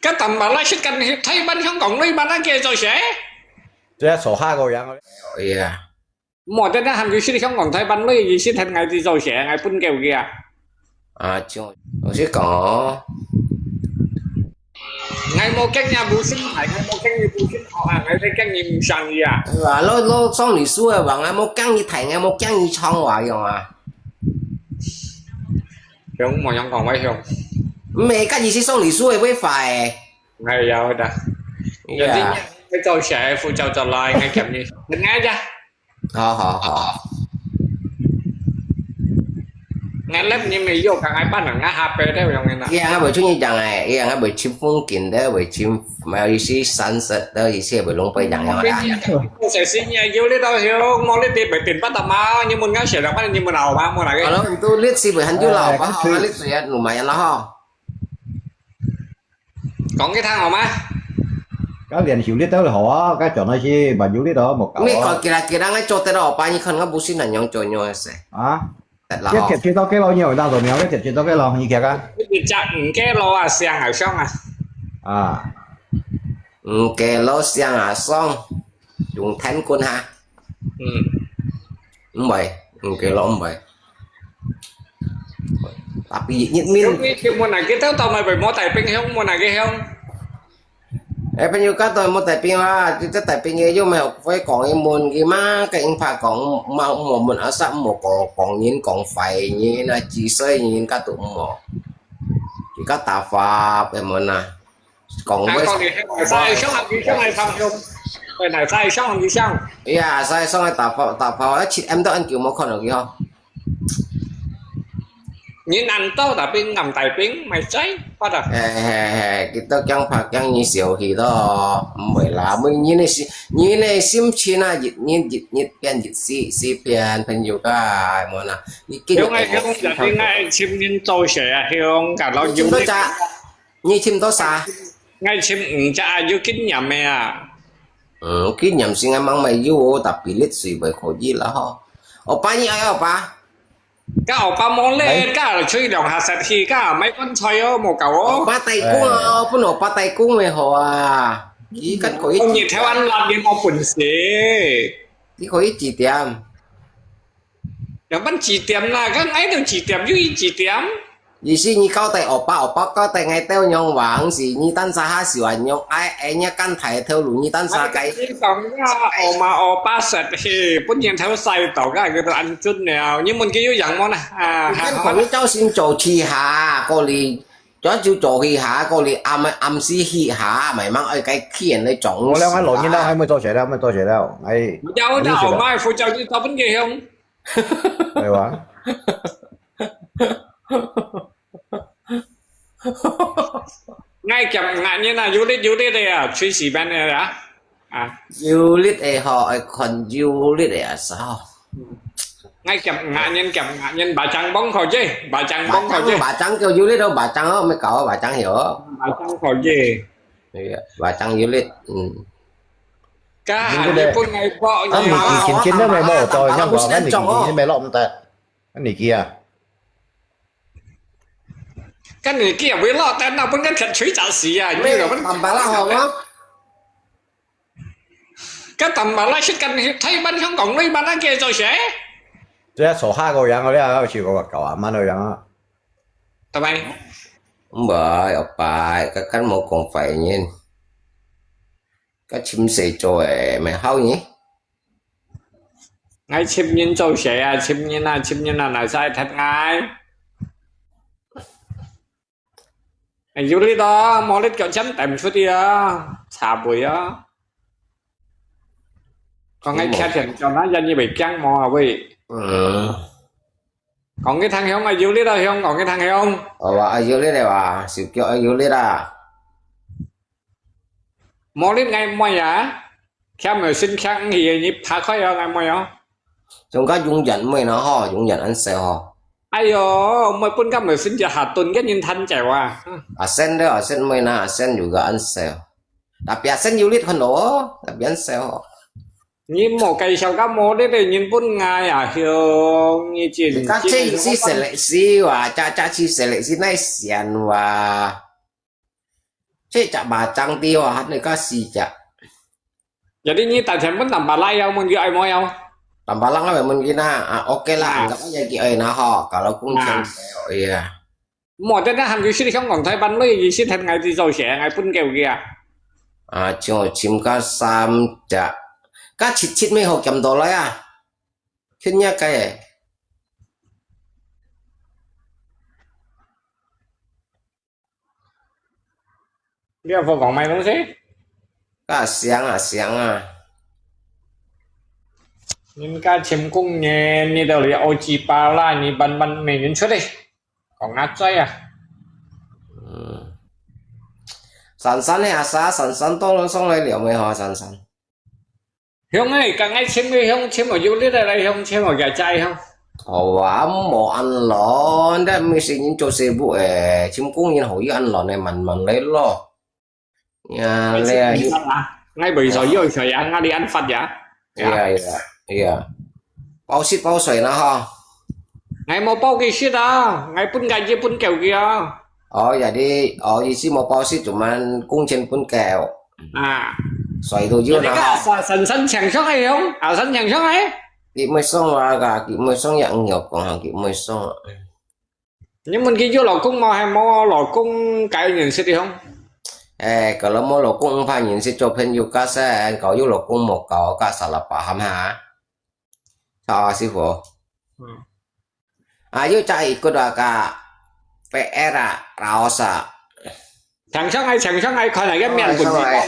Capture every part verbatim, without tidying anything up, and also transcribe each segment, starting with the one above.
該等馬來西亞、台灣、香港女滿啊，佢做事？這坐下个樣。哎呀，莫得那喊佢識香港、台灣女，佢識聽𠊎知做事，𠊎分狗佢啊。啊，就，我識講哦。 𠊎無驚你無心態，𠊎無驚你無心學啊，𠊎在驚你無生意啊。啊，老老送禮書个話，𠊎無驚你大，𠊎無驚你長話樣啊。香，無樣講話香。毋係，該意思送禮書个會快个。哎呀，我的。有啲人會做事，副教做來，𠊎驚你，等𠊎一下。 好好好。𠊎left你沒有，剛才半人家下背的用的呢。Iya，𠊎會出去講哎，iya，𠊎會尋風景的，會尋，沒有一些sunset的，一些會弄不一樣的啦。就是你有你到有，我你得被變八大嘛，你問我寫了，反正你問老吧，問哪个？Kalau itu lihat sih, bukan jual apa, lihat sih ya lumayan lah ho. 講佢聽好嗎？該連續列都好啊，該轉來是慢有列哦，無搞啊。你講佢啦，佢啦，𠊎做得咯，把你看𠊎不是恁樣做樣个事。啊？得啦吼。這貼切到幾多，你有當做咩？這貼切到幾多，你看啊。你隻五個羅啊，上啊上啊。啊。五個羅上啊上，用天棍哈。嗯。 毋會，嗯，佢老毋會。Tapi一面。你去問啊，佢兜到尾會無帶冰箱，問啊佢香。哎，朋友，該兜無帶冰啊，佢這帶冰个又沒有會講英文，佢嘛，該英法講，嘛，毋好問啊，啥毋好講，講人講壞人啊，幾歲人，該都毋好。佢該打發，別問啊。 講會。啊，講你香，大家相行，你相係相香，大家相行，你相。Iya，所以上去打炮，打炮，啊，七M到恁久無看到佢吼。你難道大兵，南大兵，咪在，發達。嘿嘿嘿，佢都驚怕驚你小氣咯，毋會啦，每日个心，日个心情啊，一日一日變一世，世變，朋友啊，無啦，你今日有愛香，一定愛尋人做事啊，香，搞到有。你尋到啥？ 你尋到啥？𠊎尋五隻啊，有經驗个啊。嗯，經驗先啊，吂買有哦，tapi lihat水會可以啦吼。歐巴，你愛歐巴？該歐巴無咧，該吹兩下實去，該買棺材哦，無夠哦。歐巴大公哦，分歐巴大公个好啊。佢敢可以？你台灣人，你無本事。你可以幾點？ 仰般幾點啦？該𠊎兜幾點又幾點？意思你交代歐巴，歐巴交代𠊎兜仰橫時，你單儕下手啊，仰愛，哎，你敢抬頭路，你單儕該。你講啊，歐巴，歐巴實嘿，本人頭晒到，該佢都恁準了。你問佢有樣無啦？啊，你看，你朝晨早起下，過哩，早朝早起下，過哩暗，暗時起下，慢慢愛該天來種。我兩個老人家還沒做事了，還沒做事了，哎。有的，歐巴，副教授，他本人用。 係哇？𠊎夾硬人啊，有力有力个啊，隨時變个啊。啊。有力个吼，愛看有力个啊，sao？𠊎夾硬人，夾硬人，bacang bông可以，bacang bông可以。Bacang，bacang叫有力咯，bacang哦，毋係搞bacang曉哦。Bacang可以。係啊，bacang有力，嗯。 該你本來博，啊，你以前真个無做，像我，啊，你以前沒落毋得，啊，你去啊。該你去也會落，但那本該鐵錘砸死啊，你有本。Tambah lah，好嗎？該tambah lah，係跟台灣香港女滿啊，佢做事？這坐下个樣，你還要去搞啊，慢个樣啊。拜拜。毋係，拜拜，該，該無講壞人。 該尋事做个，毋好呢？𠊎尋人做事啊，尋人啊，尋人啊，哪使忒𠊎？哎，有力哦，無力腳尖揹出去啊，茶杯啊。講𠊎徛天，叫那人以為驚無啊喂。嗯。講佢聽響啊，有力啊響，講佢聽響。哦，哇，有力个哇，手腳有力啊。 無力𠊎妹啊，徛無心徛毋起，你拍開啊，𠊎妹啊。總該永遠妹呢吼，永遠恁細吼。哎喲，妹分該無心就下頓，該人攤走啊。阿sen咧，阿sen妹呢，阿sen有个恁細。Tapi阿sen有力看到哦，tapi恁細吼。你莫介紹該無力个人分𠊎啊，兄，你真，你該真是seleksi哇，佳佳去seleksi那選哇。這隻馬爭啲哦，還有加四隻。Jadi你單淨問Tampalak有問佢愛無有？Tampalak啊，問佢啦，啊，OK啦，啊。Anggap aja佢愛啦吼，kalau工錢，啊。Iya。無，等下喊佢識香港台灣女，佢識聽𠊎知做事，𠊎分夠佢啊。啊，就尋加三隻，加七七咩好減到來啊？ 去若个。你有講麼个東西？啊，想啊，想啊。人家尋工人，你到底愛幾巴啦？你慢慢每人出來，講下嘴啊。嗯。珊珊呢，阿莎，珊珊到了上來了沒有啊？珊珊。 香誒，剛才尋个香，尋無有力个來香，尋無个在香。好啊，無恁亂，但每時人做事務誒，尋工人好有恁亂誒，慢慢來咯。呀，你啊，你啊，𠊎為所欲求呀，𠊎你恁發呀。哎呀，哎呀，哎呀，包食包睡啦哈。 𠊎無包佢食啊，𠊎分佢，佢分夠佢啊。哦，jadi，哦，意思無包食，cuma工錢分夠。啊。所以都有啦。Jadi ka，哈。San，San，San請上來用，啊，San請上來。佢毋會上啊，佢毋會上也毋要講，佢毋會上啊。你問佢有老公無？還無老公，該認識的用。誒，kalau無老公，毋怕認識做朋友，該先，kalau有老公無夠，該salah paham哈。 好啊，師傅。嗯。啊，又再一個啊，个P R啊，Raos啊。請上來，請上來，看下个面本事。哦，上來。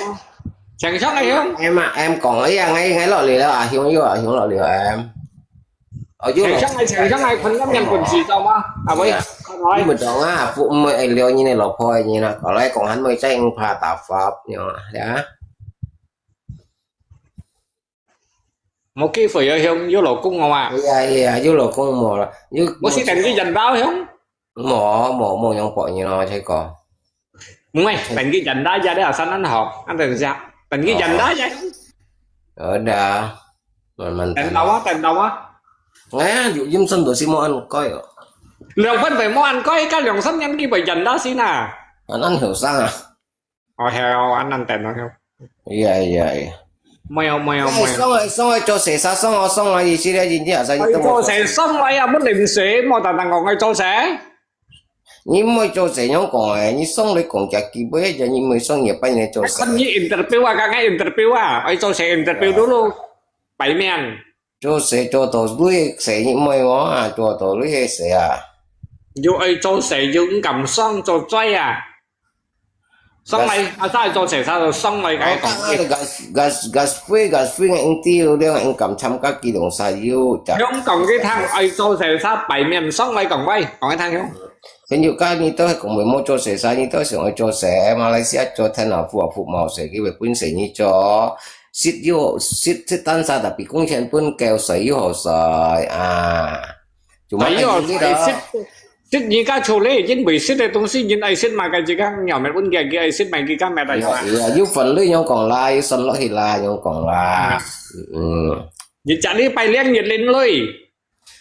請上來，兄。M啊，M講，哎呀，𠊎，𠊎落嚟了啊，兄又啊，兄落嚟了，M。哦，又落。請上來，請上來，看个面本事，知道嗎？啊，喂，哎呀，看來。你毋懂啊，不，毋會聊你个老婆个人啊，過來講，還會再用怕打發，你知道嗎？呀。 無機會啊，兄，有老公無啊？哎呀，哎呀，有老公無啦？有，我是等佢人到，兄。無，無，無用博人咯，這個。毋係，等佢人到，這個生恁好，恁等下，等佢人到，這。好的，慢慢等。等到啊，等到啊。哎呀，有音聲都係無恁該哦。兩分鐘無恁該，該兩三年佢會人到先啊。啊，恁後生啊。 哦，係哦，恁難等哦，係哦。哎呀，哎呀，哎呀。無有，無有，無有。哎，上來，上來做事，上來，上來，意思咧，真正，哎，做事上來啊，毋臨時，莫單單講愛做事。你毋愛做事，樣講誒，你上來講隻機會，你毋愛上夜班來做事。看你interview啊，剛剛interview啊，愛做事interview dulu，擺面。 做事做到累死，你毋會無啊？做到累死啊！又愛做事又毋敢上，做嘴啊！上來，啊，再做事，他就上來，哦，該講。Gas, gas, gas free, gas free，應該應該，應該參加機動車有，就。用講佢聽，愛做事，他擺面上來講，喂，講佢聽用。 朋友家你都係講會無做事，你都想愛做事，馬來西亞做天老夫啊，服務事，佢會本事你做，食又食食單啥，tapi工錢分夠，睡又好睡啊。就嘛哎喲，係呢啦。食食人家厝裡，因為食个東西，人愛食嘛，該自家realmente分佢，佢愛食嘛，佢家買大有啊，有啊，有分類樣講啦，有算落去啦，樣講啦。啊。嗯。你隻禮拜領一輪類。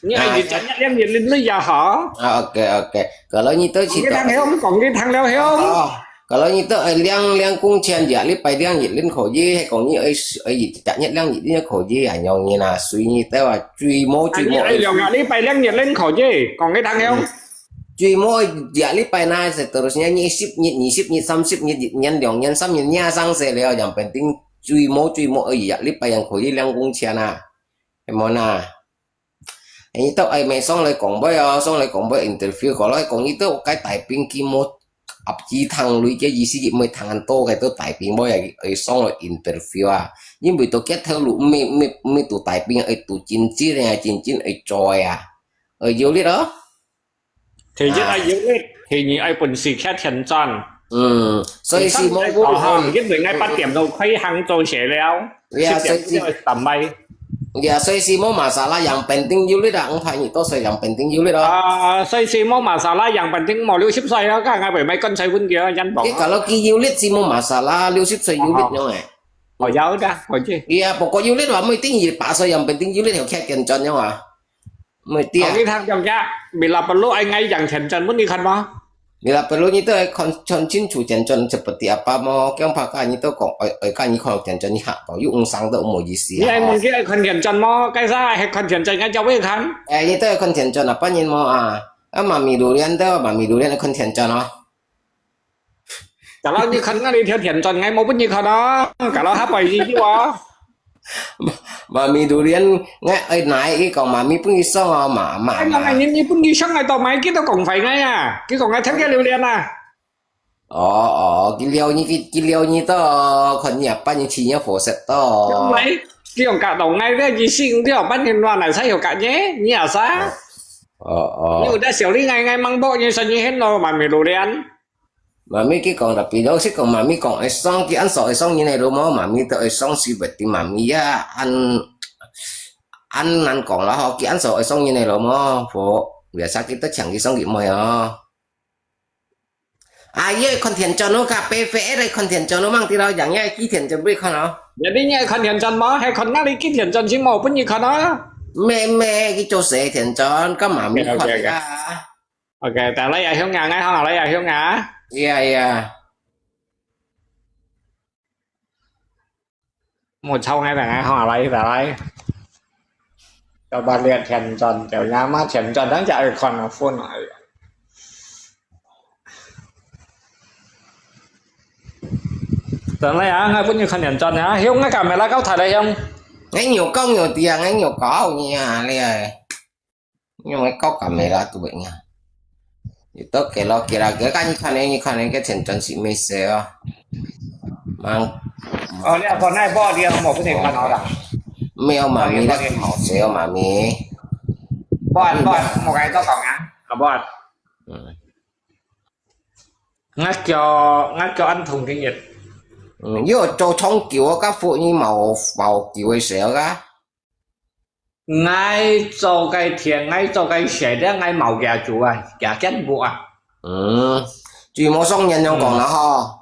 你愛一隻月領一輪鐳也好。啊，OK，OK。Kalau你都去講你聽了，講你聽了，哦，kalau你都愛領，領工錢，一禮拜領一輪可以，係講你愛，愛一隻月領一輪可以，啊，容易啦，隨你兜啊，最無，最無。啊，你愛兩個禮拜領一輪可以，講你聽了。嗯。最無一禮拜那，係terusnya你十日、二十日、三十日、一年、兩年、三年，你也生死了，yang penting最無，最無愛一禮拜樣可以領工錢啊，係無啦？ 你都愛買上來講話哦，上來講話interview，過來講，你都該大兵佢無合意聽你个意思，佢毋會聽恁多个，都大兵妹啊，愛上來interview啊。因為都get頭路，毋係，毋係，毋係讀大兵，愛讀真正个，真正愛做个啊。愛有力哦。第一愛有力，第二愛本事，較天真。嗯，所以係無，第三愛投降，因為愛八點就開行做事了。 Ya，十點鐘就standby。所以係，ya，所以係無masalah，yang penting有力啊，毋怕你多歲，yang penting有力咯。啊，所以係無masalah，yang penting莫六十歲啊，該𠊎會買棺材分佢啊，人講啊。你kalau佢有力係無masalah，六十歲有力樣誒。哦，有的，我知。Ya，不過有力話，毋一定一百歲，yang penting有力條劇緊轉樣啊。毋一定啊。我跟你講，bila perlu，哎，𠊎樣緊轉分你看嘛。你啦，不如你都愛看，看清楚田轉，seperti apa無？驚怕个你都講，愛，愛个你看田轉，你嚇到，又毋上都無意思啊。你愛問佢愛看田轉無？該啥係看田轉，該叫佢看。哎，你都愛看田轉啊，半日無啊？啊，媽咪榴蓮都，媽咪榴蓮愛看田轉哦。Kalau你看𠊎這條田轉，𠊎無分你看哦。Kalau下擺你有哦。媽咪榴蓮，𠊎愛拿，佢講媽咪分你送哦，媽，媽，哎，媽，你，你分佢送，𠊎到買幾多講壞𠊎啊？佢講𠊎聽佢榴槤啊。哦，哦，佢撩你，佢，佢撩你到，看你啊，半日去你火石到。Không phải，佢用格動𠊎个意思，你要半日亂來才有格呢，你啊啥？哦，哦。你有得小你𠊎，𠊎mang bok你，生意很咯，媽咪榴槤。 Mami佢講，tapi老實講，mami講會送，佢恁少會送人个咯無？Mami都會送，是berarti mami呀，恁，恁難講啦吼，佢恁少會送人个咯無？Biasa佢都請佢送佢妹哦。啊，佢愛看田轉咯，佢白白个來看田轉咯，望知道，樣樣佢田轉分佢看哦。Jadi你愛看田轉無？係看𠊎這个田轉先無分你看哦。咩咩，佢做事田轉，該mami看个啊。 OK，大家也向啊，𠊎好，大家也向啊。Iya, iya。莫吵𠊎，大家好，來，大家。Coba lihat田轉，就也嘛田轉，人家愛看啊，phone啊。等下啊，𠊎分你看田轉啊，向𠊎kamera搞大來向。𠊎有講有啲啊，𠊎有講你啊，你啊。 因為高感冒啦，都會啊。你都給了，給了，給，看你看呢，你看呢，該田轉係咩色哦？Mang，哦，你阿婆那一波，你阿婆不是看好了？沒有，媽咪，那個毛色哦，媽咪。Buat，buat，莫該多講啊，啊，buat。嗯。𠊎叫，𠊎叫恁痛个人。嗯，又做長久哦，該福你毛，毛久个時候啊。 𠊎做个田，𠊎做个事，這𠊎無幾久啊，幾間屋啊。嗯，就無上年樣講啦吼。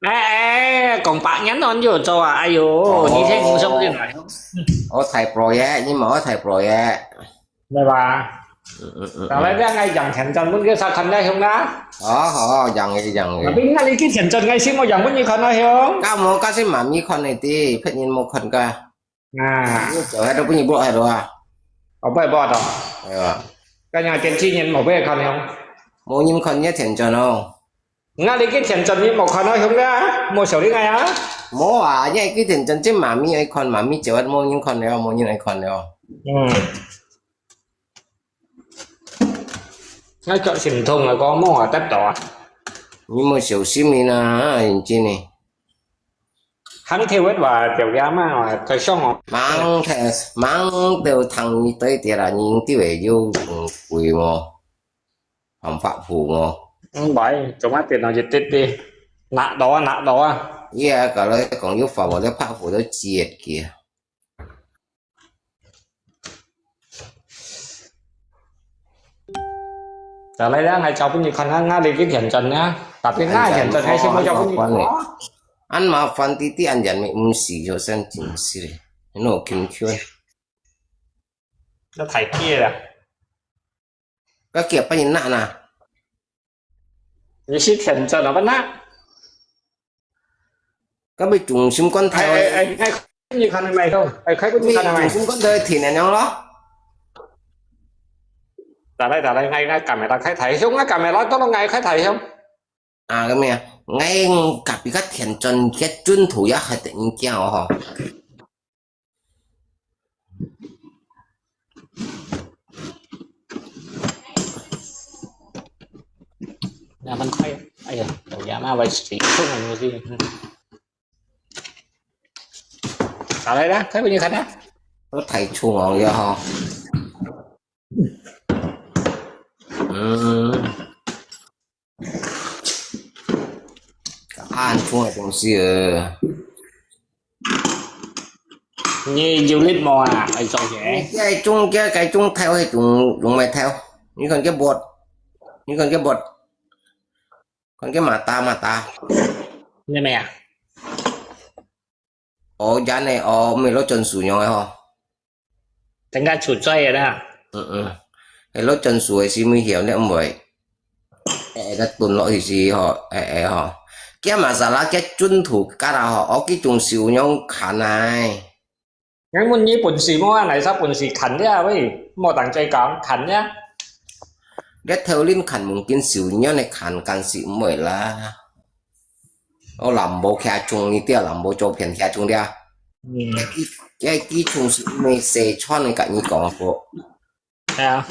哎，哎，講百年安就做啊，哎喲，哦。你聽無上年來。哦，大project，你無大project。對吧？嗯，嗯，嗯，但係這𠊎養田轉，問佢啥看得用啊？好，好，養个，養个。Tapi𠊎這个田轉，𠊎先無養分你看得用。該無，該係媽咪看个，別人無看个。 啊。你做下都分你block下都啊？哦，不會block哦。係啊。該樣電視人無被看哦。無人看你个田轉哦。𠊎這个田轉你無看到，兄弟啊？無笑你𠊎啊？無啊，你个田轉，這媽咪愛看，媽咪就無人看了，無人愛看了。嗯。 𠊎腳心痛啊，講無啊，得到啊。你莫小心你啦，認真呢。行頭个話，條件嘛，話，在上哦。Mang，mang到聽你對啲啦，你對个有，嗯，貴無？還發富無？嗯，喂，做乜電腦一滴滴？拿到啊，拿到啊。Iya，kalau講有發無，你發富都折个。 就來啦，𠊎照分你看啊，𠊎這个田轉啊，tapi𠊎田轉，𠊎先無照分你看啊。恁麻煩，弟弟恁樣，毋係，有生真係咧，你有興趣？這太貴了。該幾百人拿拿。你係田轉啊，不拿？ 該要中心管頭。哎，哎，哎，哎，你看到沒有？哎，開不你看到沒？中心管頭停了樣咯。打來，打來，哎，哎，kamera開大，兄，哎，kamera到了，哎，開大，兄。啊，咁樣，哎，隔壁个田轉，个磚頭也還得人驚哦，吼。 Naman kayo. Ayan, kaya na, wala si Tito, ano si. Tara na, kayo niya ka na. 都太粗昂了哈。嗯。 恁重个東西呃。你有力無啊？愛做嘢。該種，該，該種頭，該種用來頭。你看該bot，你看該bot，看該mata，mata。你咩啊？ 哦，人呢，哦，毋係落轉樹樣个吼。等下出嘴个啦。嗯嗯，係落轉樹个係毋曉，你毋會。誒，个蹲落去時吼，誒誒吼，佢masalah佢準頭甲啊吼，哦，佢種樹樣砍啊。𠊎問你本事無啊？哪儕本事砍了喂？莫當嘴講，砍了。你頭輪砍mungkin樹樣來砍，但是毋會啦。哦，Lambo佢種呢啲，Lambo照片佢種啲。嗯。佢佢種樹毋會細串个，甲你講過。 係啊。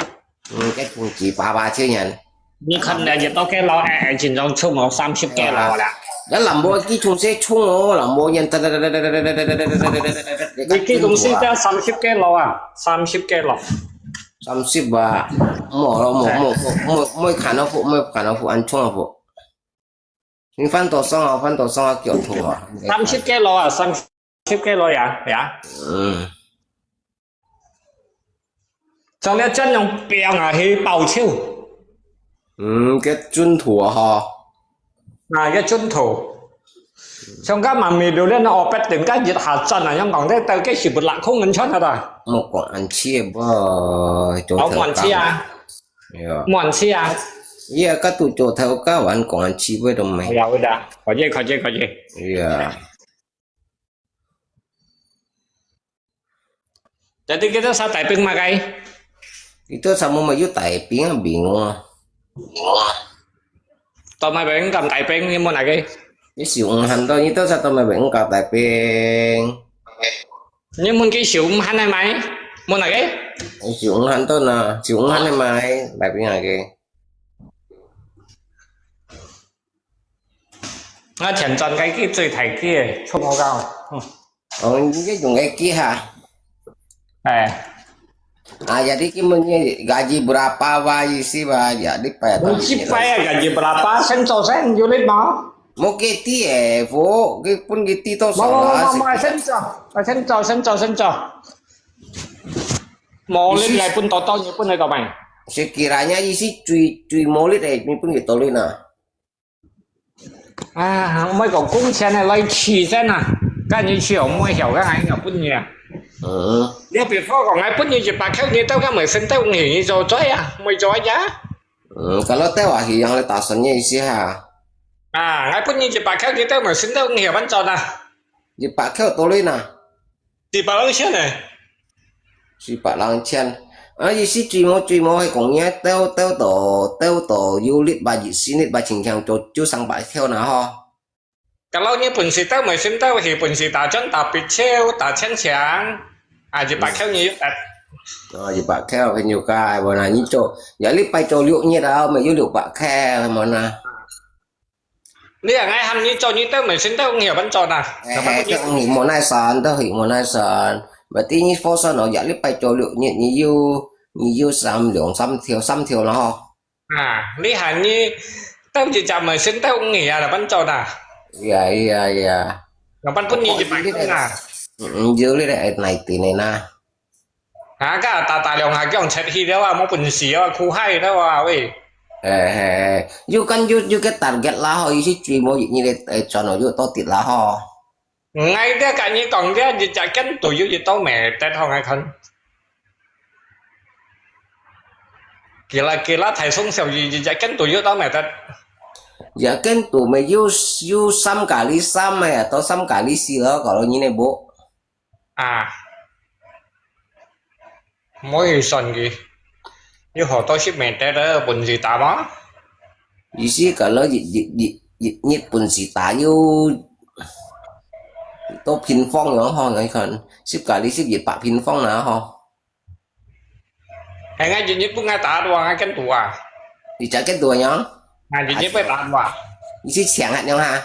嗯，該種幾百萬錢人。你看人家到該老，哎，哎，經常衝哦，三十幾樓啦。該Lambo佢從細衝哦，Lambo人，你佢公司得三十幾樓啊，三十幾樓。三十吧，無咯，無無無無無看到貨，無看到貨，安衝啊貨。你翻到上啊，翻到上啊，腳痛啊。三十幾樓啊，三十幾樓呀，呀。嗯。 像你恁樣病啊，去報仇。嗯，該準頭啊吼。啊，該準頭。像該媽咪榴蓮哦，別等該一下轉啊，樣講，這到該時不落空人穿啊啦。莫講恁樣吧，做頭家。莫恁樣啊。係啊。莫恁樣啊。佢啊，該都做頭家，還講恁樣，會都毋係。哎呀，會的，可以，可以，可以。係啊。 Jadi kita sa Taiping makai. Kita sama mayu Taiping ah, bingung ah. Tao mai beng kam Taiping ni mun lagi. Ni siu nghan to, ni to sa tao mai beng kam Taiping. Ni mun ki siu nghan ai mai. Mun lagi. Ni siu nghan to na, siu nghan ai mai, Taiping lagi. Ngài全轉該機最大機个，衝好高。嗯。哦，你用該機哈？哎。啊，jadi kita punya gaji berapa, Pak, isi, Pak? Ya, di Pak. Mun si Pak ya gaji berapa? Sen cho sen, unit mau? Mau kita eh, Bu, kita pun kita to salah. Mau, mau, mau, sen cho, sen cho, sen cho, sen cho. Mau unit isi, ngai pun toto, ni pun ngai to mai. Sekiranya isi cui, cui mau unit eh, ni pun kita unit na. 啊，毋愛講工錢个，來試先啊！該你試哦，毋會曉，該𠊎有分你啊。嗯。你比方講，𠊎分你一百箍，你兜該毋係先兜五十，你做做啊，毋會做啊？嗯，kalau兜啊，係樣个打算个意思哈。啊，𠊎分你一百箍，你兜毋係先兜五十，恁做啊？一百箍到你哪？ 四百零錢呢？四百零錢。啊，意思最無最無係講你兜兜到兜到有力吧，一心力吧，輕輕做就三百箍啦吼。Kalau你本事兜毋係先兜，係本事打轉打必超打千強，啊，一百箍你有得。哦，一百箍朋友个，無啦，你做，一禮拜做六日啊，咪有六百箍，無啦。 你啊，𠊎喊你做，你兜毋係先兜五十，恁做啊？哎，哎，都你無耐心，都係無耐心。Berarti你放算哦，一禮拜做六日，你有，你有三兩三條，三條啦吼。啊，你喊你兜一隻毋係先兜五十啊，恁做啊？Iya, iya, iya。恁分你一百箍啊？嗯，嗯，有你个，哎，哪一點个啦？ 啊，該打打兩下，叫人切去了啊，無本事啊，苦害了啊，喂。哎，哎，哎，有間有，有个target啦吼，有時最無一日个，哎，賺哦，有到底啦吼。𠊎這甲你講，這一隻間都有一到咩得吼，𠊎看。佢啦，佢啦，大送小，一，一隻間都有到咩得。一間都咩有，有三加二三个，到三加二四咯，搞到你呢無？ 啊，毋好去算佢，有好多識明得个本事打嘛。意思講了一，一，一，一日本事打有多平方樣吼，你看，十加二十一百平方啦吼。係，𠊎一日本來打多啊，𠊎更多啊。你隻更多樣？啊，一日本打多啊。你係強啊，樣哈？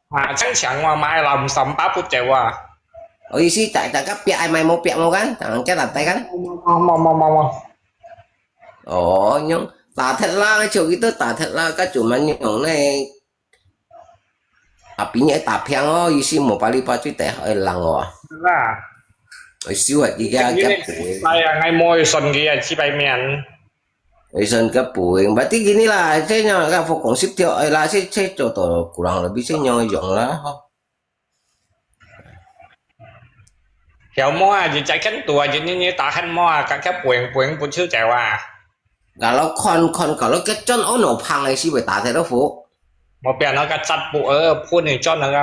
啊，正常我買啦，三百不止啊。哦，意思大，大家逼愛買無逼無kan？Tangan kita lantai kan？無，無，無，無，無。哦，樣打忒啦，就佢都打忒啦，該做乜樣呢？啊，邊个打平哦，意思無百里八最大好个人哦。啦。會輸啊，而家你，哎呀，𠊎無去算佢啊，幾百面。會算个不贏，berarti gini啦，這樣个福光十條，哎啦，這，這做到古人了，比這樣用啦，吼。 曉無啊？一隻更多啊，一日日打很無啊，甲佢puing puing不就走啊？ Kalau kon kon kalau keton ono phang ai si bai ta thai lo fu. 我变那个扎布呃，喷你转那个。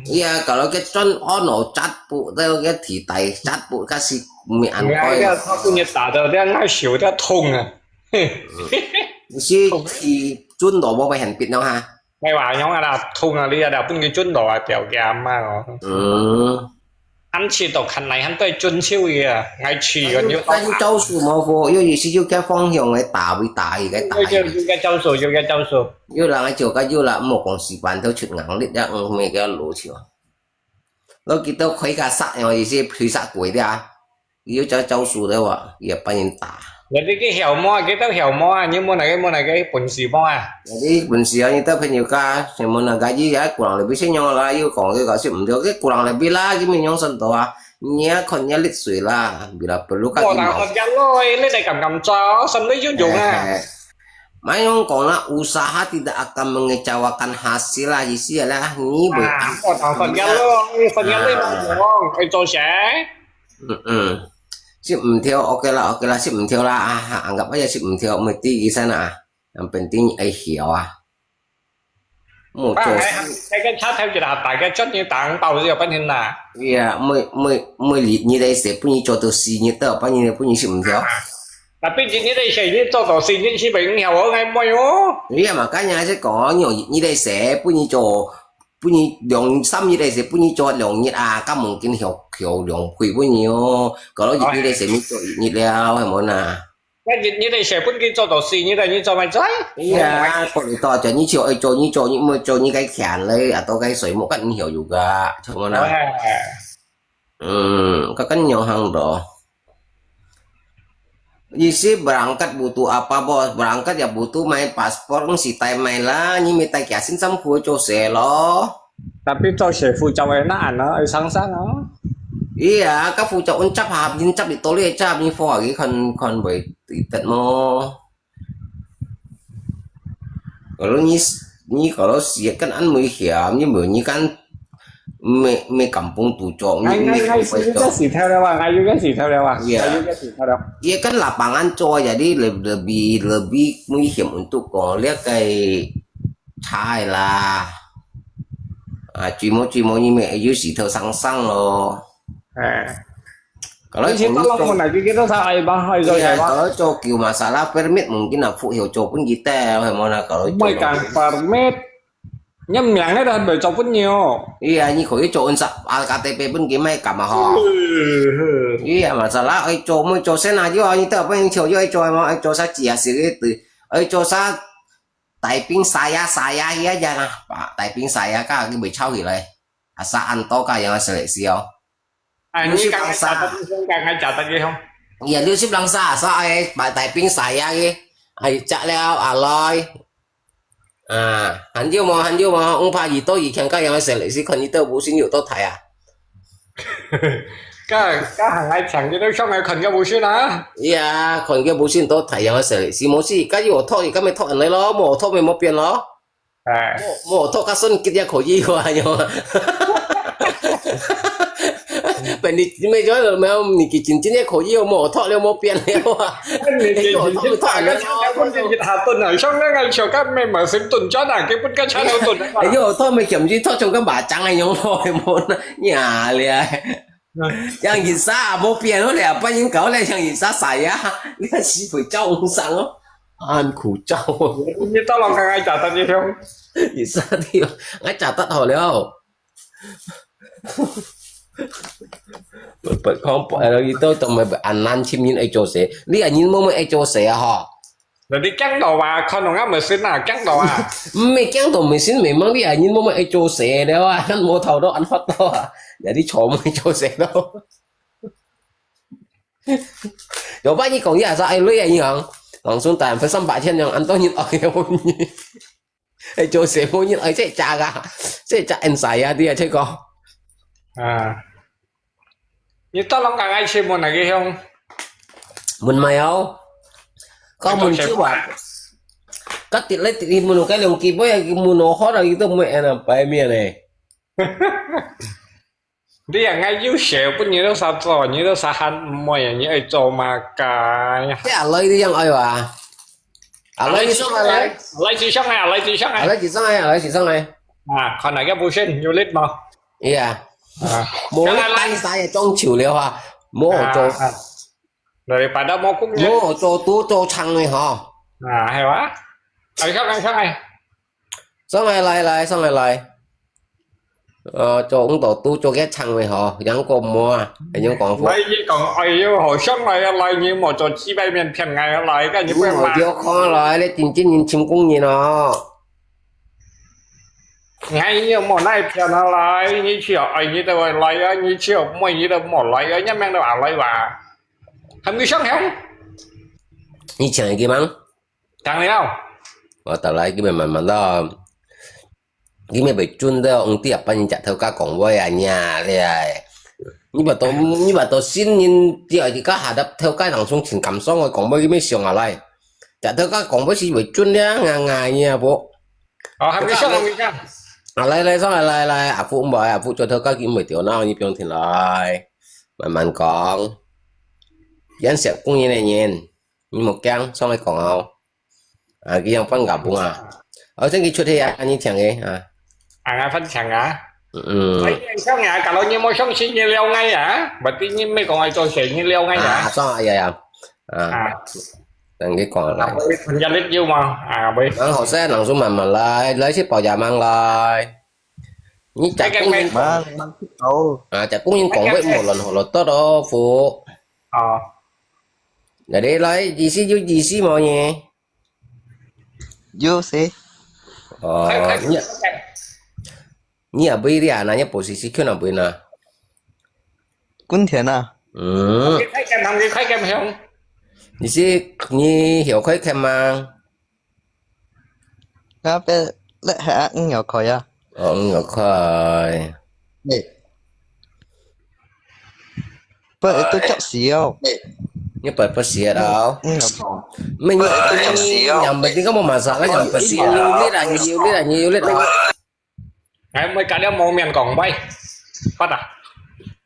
Iya, kalau keton ono chat pu, tao ke thi tai chat pu kasi mi an 你那 koi. 个他给你打的，那那手在痛啊。 Si thi chun do mo bai hen pit no ha. 没话用啊啦，痛啊，你啊，分佢转落啊，掉嘅阿妈哦。 Hmm. 俺去到看来，俺对转手个，俺去个你。 Kan 招数 mo fu, yo isi yo ke phong hiong ai ta bai ta i ke ta. 有有有个招数，有个招数。 Yo lang ai jo ka yo la mo kong si ban tao chut ngang lit ya ng me ke lo chiu. Lo kita khoi ka sa yo isi phi sa kui dia. Yo 招招数 de wa, ya ban yin ta. 你这个晓么啊？这个晓么啊？你摸那个摸那个本事么啊？ Jadi 本事啊，你到朋友家，什么那个，伊也鼓浪里边先用啦，又讲这个是唔对，这鼓浪里边啦，这边用生多啊，你也看你也力水啦，bila perlu 我 kan 打 mau. 算讲咯，你来敢敢做，什么用用啊？ Mai yung kong na usaha tidak akan mengecewakan hasil lah, isi lah, ni boleh. 啊，我打算讲咯，你分享你们讲，会做啥？ Hmm. Si 唔跳，OK 啦，OK 啦，si 唔跳啦，啊，anggap aja si 唔跳，mesti di sana啊，yang penting ai 晓啊。莫做事。那个差头就大，大家赚你打包就要半天啦。 Iya，每每每日你来写，不你做到四日到，半日不你是唔跳。 那毕竟你得写，你做到四日是没有我爱买哦。 Iya，makanya 是讲，你你来写，不你做，不你两三日来写，不你做两日啊，咁望见跳跳两倍不你哦。Kalau 一日来写，你做一日了，系冇呐？ 那你你得写，不你做到四日了，你做没做？ Iya，过嚟多就你就爱做，你做你没做，你该钱嘞，啊，都该水木，跟你有有个，系冇呐？哎， Hmm, kakan nyo hang do. Isi berangkat butuh apa, bos? Berangkat ya butuh mai paspor, si tai mai lah, ni mi tai kia sin sam khu cho se lo. 那比做学徒教的难哦，会上上哦。 Iya, ka fu cho un chap hap, jin chap di toli chap ni fo agi kon kon bai ti tet mo. Kalau ni ni kalau siat kan an mui hiam, ni mui ni kan me me kampung tu cho, 哎哎哎，是这个洗头了啊，还有个洗头了啊，呀还有个洗头了。 Iya kan lapangan cho jadi lebih lebih nguy hiểm untuk ko lihat kai chai lah. Ah, cui mo cui mo ni me ayu si thau sang sang lo. 哎， Kalau 你去到 kalau 我那个给他啥哎吧，还有个 iya 什么？ kalau cho kiu masalah permit mungkin nak fu hiu cho pun kita, hai mo na kalau 没讲 permit，你名个都还没做朋友。 Iya, ni ko cho un sa al K T P pun ki mai kam ha. Iya, masalah ai cho mo cho sen ayu, ni ta pun cho yo cho mo ai cho sa chia si ke tu. Ai cho sa tai ping saya saya iya ja na. Pa tai ping saya ka ki bai chau hi lai. Asa an to ka yang seleksi yo. 哎，你刚才讲的，你刚才讲的，你讲。 Iya, liu sip lang sa sa ai pa tai ping saya ki. Ai chak liao aloi. Ah, han yo mo han yo mo, ung pa yi to yi kiang ka yang seleksi kon ni to bu sin yo to tai ah. 个个行来抢，你都上来看个不是啦？ Iya, kon ke bu sin to tai yang seleksi mo si ka yo to yi ka me to an lai lo, mo to me mo pian lo. 哎， Mo to ka son kit ya ko yi wa yo. Pen ni me jo lo me ni ki chin chin ya ko yi mo to le mo pian le wa. 你你你大家大家分你一下顿啊，上那个小干妹嘛是顿转啊，给不个差头顿啊。 Ai yo to me kiam ji to chong ka ba chang ai yo lo mo na nya le. Yang yi sa mo pian lo le, pa yin kau le yang yi sa saya. Ni ka si pui chao ung sang lo. An ku chao. 你到了刚刚讲的你听， Isa ti, ngai cha tat ho liao. Bật không, bật là đi tôi tao mày bật ăn lan chim nhìn ai cho sẽ. Đi ăn nhìn mua mày ai cho sẽ hả? 那你讲到啊，看到俺们是哪讲到啊？ Mày讲到mày xin mày mang đi ăn nhìn mua mày ai cho sẽ đó à. Ăn mua thầu đó ăn phát đó à. Giờ đi cho mày cho sẽ đó. Rồi bác như còn gì à, sao ai lấy ai như hả? Còn xuống tài phải xăm bạc trên nhàng ăn tôi nhìn ai hôn nhỉ. Ai cho sẽ mua nhìn ai sẽ trả cả. Sẽ trả ăn sai à đi à, thế có. 啊，你到了刚刚去问那个兄， Mun mai au. Kau mun chiu wa. Ka tit lai tit mun kai long ki boy ki mun ho da ki to mai ana pai mi ne. 你也爱有些不你都啥做，你都啥还没有，你爱做嘛该呀？ Te a lai di yang ai wa. 啊，來，你上來，來。來，你上來，來，你上來。啊，來，你上來，啊，來，你上來。啊，看哪個position，有力無？哎呀，啊，無力，上來，來。帶晒个中球了啊，無做，啊，啊。來，擺到無功了。無做都做長个吼。啊，係哇？哎，上來，上來。上來，來，來，上來，來。 呃，做毋到都做个長个吼，樣講無啊，樣講法。來，你講，哎喲，好像來啊，來，你莫做幾百面騙𠊎啊，來，該你毋好罵。你莫叫看來，你真正人成功人哦。哎喲，莫來騙啊，來，你去啊，哎，你都會來啊，你去啊，莫你都莫來啊，你命都阿來哇，還沒想好。你請一個忙。當然。我到來，這邊慢慢到。 你乜會準到，毋知啊，別人隻頭家講話啊，呀，你啊，你莫到，你莫到新人，只要自家下搭頭家人上前感想个講話，你乜想啊來，隻頭家講話是會準了，硬硬个啊，無。哦，還沒上，還沒上。啊，來，來，上來，來，來，阿福，毋好，阿福做頭家，佢毋會掉腦，你不用停來，慢慢講。顏色公園个人，你莫驚，上來講哦。 啊，佢樣分𠊎分啊。哦，正佢出去啊，你請佢啊。啊，𠊎分請啊。嗯。哎，你想啊，kalau你無相信，你了解啊，berarti你毋係講愛做事，你了解啊。啊，算了，哎呀呀，啊，啊。等佢講啦。啊，我很壓力有嘛，啊，喂。蠻好勢，人數慢慢來，來去保家忙來。你隻工人，慢慢去走。啊，隻工人講話無亂好了，多多福。哦。來，來，意思有意思無呢？ 有勢。哦，快，快，你，快！你也會了啊，那你不是去哪會呢？耕田啊。嗯。你快點，你快點，兄。你是，你曉開墾嗎？那邊，那還，嗯，有開啊。哦，嗯，有開。對。 不，都急死哦。你不，不死啊？嗯，嗯，有講。Yang penting kamu masalah, yang penting你有力啊，你有力啊，你有力啊。哎，毋係隔了無面講，喂，發達。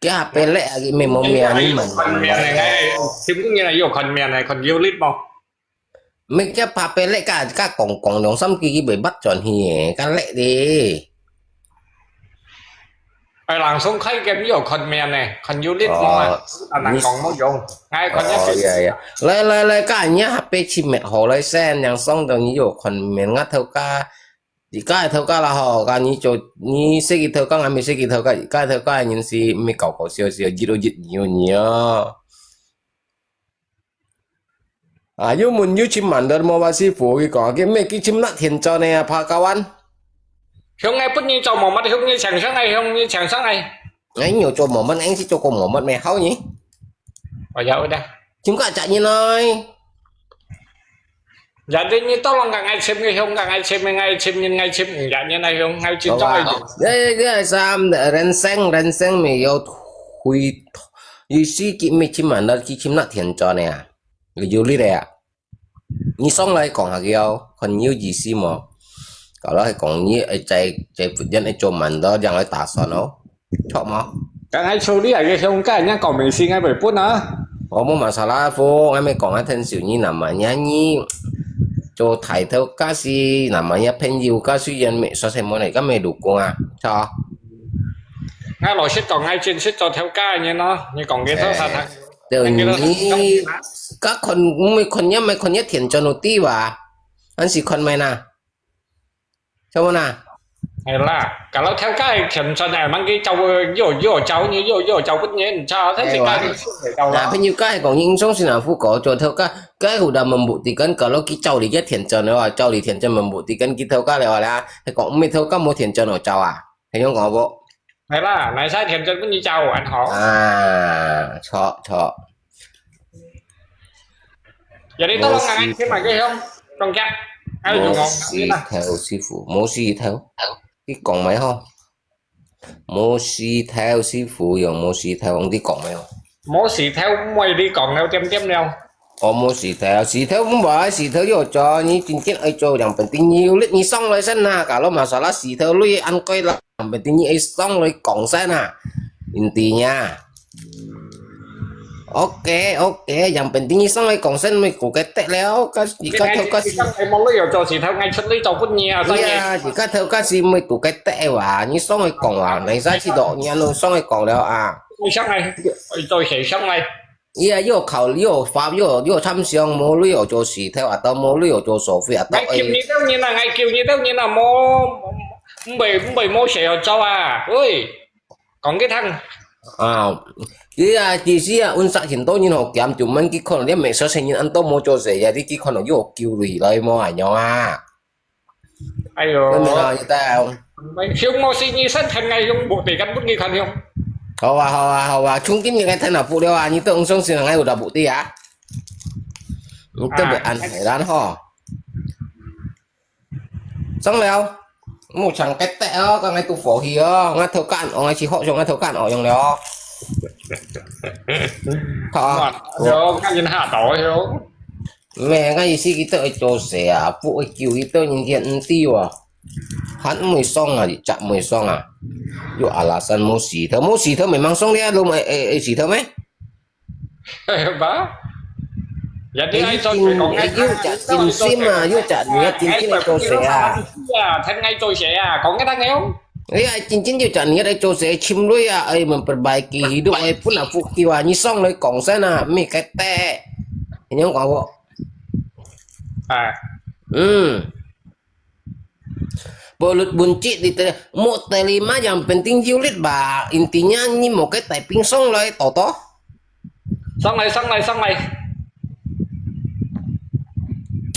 佢下背力啊，佢乜無面，你問。看面个，哎，成功人啊，有看面个，看有力無？ 毋係叫拍白咧，加，加講，講兩三句佢袂捌轉去个，加叻咧。哎，人送開墾有看面呢，看有力無啊？哦，啊，人講無用，哎，看一哦，呀，呀。來，來，來，加你下背去滅火來先，人送到你有看面，𠊎頭家，你家个頭家啦吼，加你做，你識佢頭家，𠊎毋識佢頭家，家頭家个人是毋係搞搞笑笑，熱都熱，熱都熱。 啊，又問又尋mandor無，Pak Sifu，佢講，佢乜佢尋那田轉呢啊，Pak Kawan。向𠊎分你做毛毛，向你請上來，向你請上來。哎，你有做毛毛，哎，係做過毛毛咩？好呢？我有的。尋个隻人來。Jadi你tolong kang ai chim ke hiong, kang ai chim, ngai chim, ngai chim, ngai chim, ngai chim. Ini sam renseng, renseng 沒有回，意思佢乜尋mandor，佢尋那田轉呢啊。 有力个啊。你上來講下佢哦，看有意思無？Kalau係講你愛在，在福建愛做mandor，正愛打算哦，著無？Kang ai處理啊，个鄉下人講明先，𠊎會分啊。我無masalah，Fu，𠊎乜講啊，聽少你namanya你做大頭家是namanya朋友家，雖然乜熟悉無呢，該乜老公啊，著。𠊎老實講，𠊎真識做頭家个人咯，你講个頭啥聽？ 就你，該看，毋係看一，毋係看一田轉有地哇，還是看咩呐？做麼呐？係啦，kalau頭家个田轉，哎，吂佢照，又，又照你，又，又照分你，你知道，他是該，那朋友該講，應該是那副歌，做頭家，該hudah membuktikan，kalau佢照你个田轉个話，照你田轉membuktikan佢頭家了啦，係講毋係頭家無田轉有照啊，係樣講無？ 係啦，哪儕田轉分你照還好。啊，著，著。Jadi tolong kang ai chim啊，个鄉，中間，哎，有哦，無事頭師傅，無事頭，你講咩吼？無事頭師傅用無事頭，你講咩吼？無事頭，毋會你講了，點點了。哦，無事頭，事頭毋會，事頭有做，你真正愛做，yang penting你有力，你上來先啦，kalau masalah事頭你安該啦。 Yang penting你愛上來講先啊，intinya。OK，OK，yang penting你上來講先，毋係顧該忒了，該你該頭該時，你上來無理由做事，頭𠊎出力做分你啊，所以。哎呀，你該頭該時毋係顧該忒哇，你上來講啊，你使去到，你安到上來講了啊。你上來，做事上來。哎呀，又考，又發，又，又參詳，無理由做事，頭啊，都無理由做所費啊，都。𠊎求你兜人啊，𠊎求你兜人啊，無，毋會，毋會無事好做啊，喂。 講佢聽。啊，佢啊，其實啊，阮殺盡多人好減，就問佢可能你毋係小生人，恁多無做事啊，你佢可能又救落來無恁樣啊。哎喲，明白啊？你知啊？兄無事你先聽𠊎兄無地根本佢看兄。好啊，好啊，好啊，從今日𠊎聽到不了啊，你都毋相信𠊎有大不的啊？你都毋安排咱吼。 上了，目前決定哦，剛才都火氣哦，𠊎頭殼哦，𠊎是學生，𠊎頭殼哦，用了哦。好啊，有，看人嚇到喲。咩，𠊎意思佢都會做事啊，不會救，佢都人家毋知啊。還毋會爽啊，一隻毋會爽啊。有alasan無事頭，無事頭memang爽了，都會，會，會事頭咩？ 吧？人哋愛做事講，有隻真心啊，有隻你真心來做事啊。啊，聽𠊎做事啊，講个聽了。哎呀，真正有隻你來做事，尋鐳啊，哎，memperbaiki hidup，哎，pun nak fikir啊，你上來講先啊，咩个得？你講我。哎。嗯。 Bulut buncit di te-, mau terima yang penting julid ba. Intinya你mau cái tài ping song lai, to to. Song lai, song lai, song lai.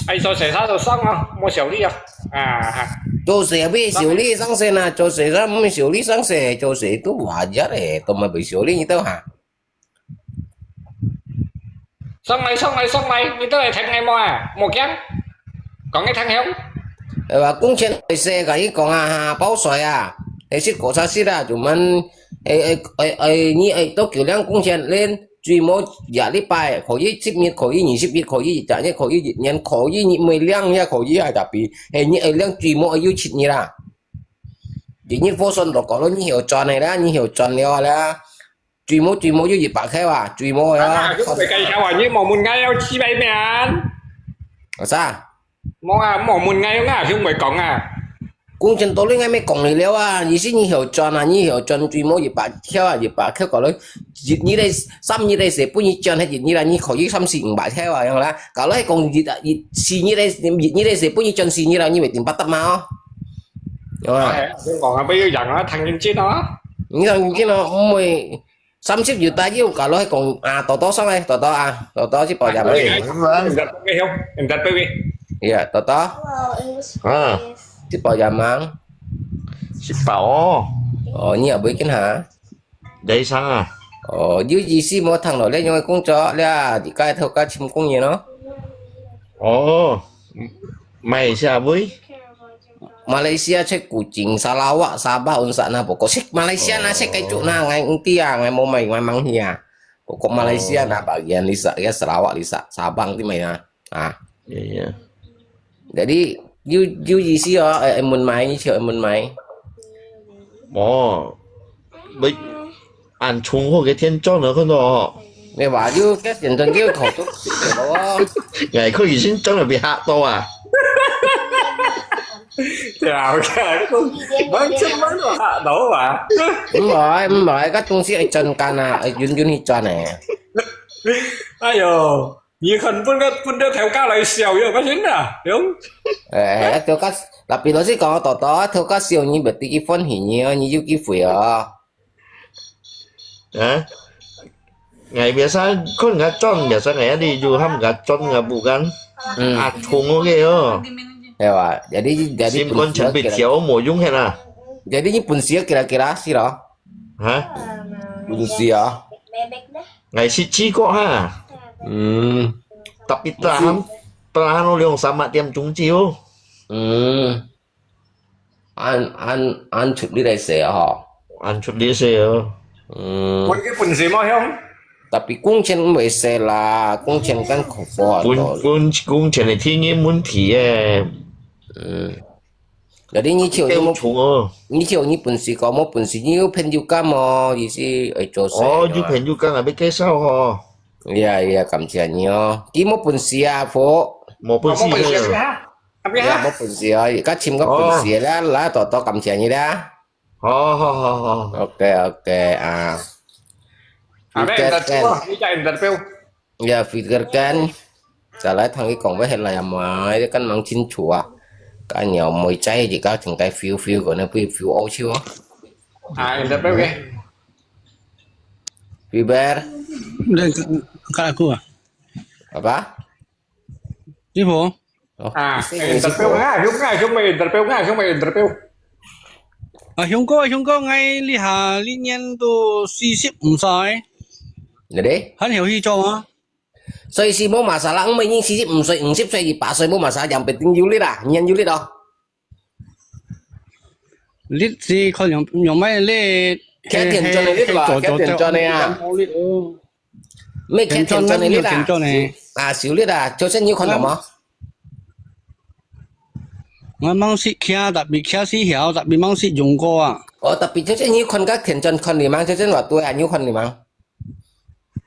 Ai, cho sẻ sao rồi song à, mua xỉu đi à. À, ha. Cho sẻ bị xỉu đi sang sẻ na, cho sẻ sao mua xỉu đi sang sẻ, cho sẻ itu wajar eh, to mà bị xỉu đi như tao hả? Song lai, song lai, song lai, 你都來聽𠊎無啊？無驚，講个聽曉。呃，工錢會使，甲伊講啊，哈，包水啊，係食果茶食啊，就問，誒誒誒誒，你誒多久領工錢？恁最無一禮拜，可以十日，可以二十日，可以一隻月，可以一年，可以你每領也可以啊，tapi，誒，你誒領最無愛有七日啦。一日貨算到講咯，你曉賺个啦，你曉賺了啦。 最無最無有一百塊啊，最無啊。啊，你毋會介紹啊，你莫問𠊎要幾百萬。啥？無啊，莫問𠊎，𠊎就毋會講啊。工錢道理𠊎乜講你了啊，意思你曉賺啊，你曉賺最無一百箍啊，一百箍過來，一日个三日个事，分你賺，係一日啊，你可以三四五百箍啊，樣啦。假如係講一一四日个，一日个事，分你賺四日啊，你會頂巴得嘛哦。有啊。哎，你講啊，不要講啊，聽認真哦。你聽認真哦，毋會 三十有大有，假如係講啊，多多上來，多多啊，多多去保养嘛。哎，哎，哎，哎，哎，哎，哎。Ya，多多。啊。去保养嘛。食飽哦。哦，你也袂見哈？你生啊？哦，有意思無聽落，你用个工作，你啊，你該頭該尋工人咯。哦，買下喂。 Malaysia cek Kuching, Sarawak, Sabah, unsa na, pokok sik Malaysia na sik kay cuk na, ngai engti ah, ngai mo mai, ngai manghi ah. Pokok Malaysia na bagian lisa, ya Sarawak lisa, Sabang ti mai na. Ah. Iya, iya. Jadi, you, you isi oh, eh, emun mai, ni chiu emun mai. Oh. Baik. 恁重好个天窗呢，看到哦。你話要个現在要求都咯。哎，佢已經真係被嚇到啊！對啊，我看，完全沒有嚇到啊！毋係，毋係，該東西係真間啊，係遠遠去轉呢。哎喲，你看分个分个頭家來笑，有發現啊？有。哎，頭家，那比如是講，多多頭家笑，你別地方去，你你有機會啊。 啊？Ngai biasa kon ngatron, biasa ngai adi ju ham ngatron ngabukan. Hmm. Acung oke yo. Ya, Pak. Jadi, jadi sim kon pun sia champi kira-, tiao mo yung hena. Jadi ni pun sia kira-kira sih loh. Hah? Pun sia. Ngai si chi kok ha. Hmm. Tapi tahan, tahan lo liong sama tiam cung chi yo. Hmm. An, an, an出力來洗啊吼。An出力洗哦。嗯。分佢本事無響？Tapi工錢毋會洗啦，工錢跟可貨啊。分，分工錢係天然問題誒。嗯。Jadi你就，你無，夠重哦。你就你本事講，無本事，你有朋友間無？意思會做事哦，啊。有朋友間啊，要介紹哦。Ya, ya，感謝你哦。佢無本事啊，福。無本事啊。無本事啊。Ya，無本事啊，佢尋个本事啦，來，多多感謝你啦。好，好，好，好。OK，OK啊。啊，你interview，你叫interview。Ya，Fikirkan。再來聽佢講話，係來啊嘛，你敢問清楚啊？敢有妹仔，而家正該feel feel个，你不feel好笑啊？啊，interview个。Fiber。你看，看，看啊。Apa？師傅。哦，啊，你先，你先。Interview啊，香港啊，香港interview啊，香港interview。啊，香港，香港，𠊎這下，這年都四十五歲。你咧？還有去做啊？所以係無masalah，毋係你四十五歲、五十歲、一百歲無masalah，yang penting有力啊，你有力哦。力係看用，用咩力？擎田磚个力吧，擎田磚个啊。毋係擎田磚个力啊。田磚个。啊，手力啊，就算你看到無？ 𠊎吂識擎，tapi擎識曉，tapi吂識用過啊。哦，tapi就算你看个田磚看你吂，就算話對啊，你看你吂。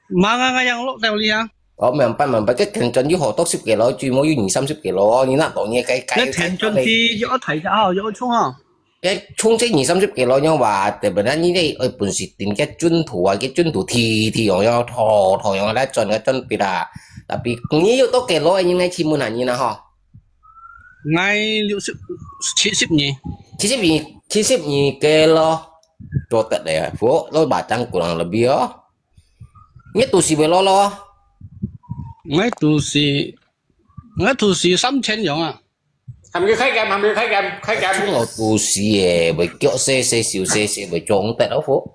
吂啊，𠊎樣落掉你啊。哦，明白明白，該田磚有好多十kilo，最無有二三十kilo，你那多你該該。該田磚係要大隻哦，要重哦。該重隻二三十kilo樣話，特別你這愛本事頂該磚頭啊，該磚頭鐵鐵樣樣，拖拖樣來磚个磚壁啊。Tapi你有多kilo，應該請問下你啦吼。 𠊎六十，七十二。七十二，七十二kilo，做得了，福，你把張鼓浪了比哦。你都是為咯咯。𠊎都是，𠊎都是三千樣啊。喊佢開減，喊佢開減，開減。我都是耶，為腳細細，手細細，為裝得咯，福。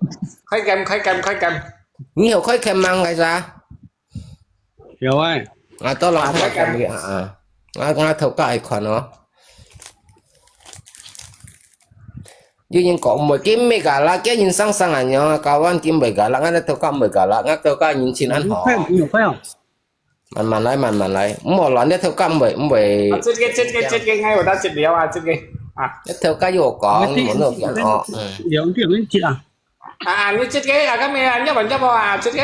開減，開減，開減。你有開減嗎？該啥？ 有欸。啊，到啦，啊，我看你啊，啊，我，我頭家愛看哦。有人講毋會緊，毋會galak，叫人生生啊，樣啊，kawan緊毋會galak，𠊎頭家毋會galak，𠊎頭家人情恁好。有快哦，有快哦。慢慢來，慢慢來，毋好亂，你頭家毋會，毋會。啊，這個，這個，這個，𠊎有得食了啊，這個啊。你頭家有講，你無那樣哦，嗯。兩點零七啊。 啊，你這個啊，該咩啊，入啊入啊，這個。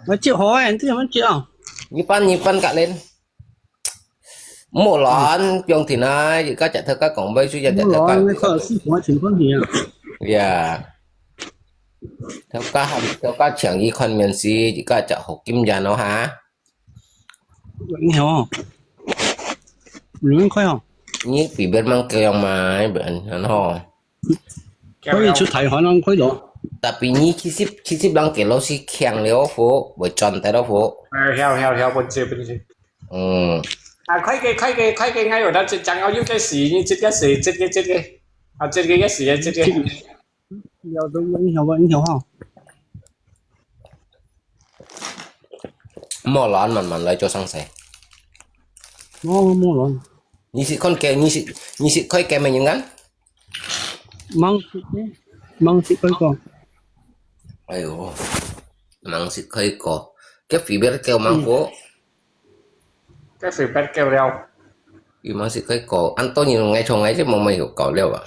𠊎接好欸，你這樣接啊。你搬，你搬隔離。莫亂，放定啊，而家隻頭家講，買水隻頭家。莫亂，你看師傅情況係啊。呀。頭家喊，頭家請佢看面試，而家隻好經驗咯哈。 你好，你們快哦。你比別人強嘛，別人很好。可以出台灣人快咯。Tapi你七十，七十零kilo係強了福，會賺得到福。哎，曉，曉，曉，本事，本事。嗯。啊，快个，快个，快个，𠊎有得一張哦，有个是，你這個是，這個，這個。啊，這個也是，這個。了都，你好吧，你好哈。 莫亂，慢慢來做生事。哦，莫亂。你識看game，你識，你識開game个人啊？吂識个，吂識開過。哎喲，吂識開過，該飛別叫吂過。該飛別叫了。佢吂識開過，恁多人愛從來就無乜有搞了啊。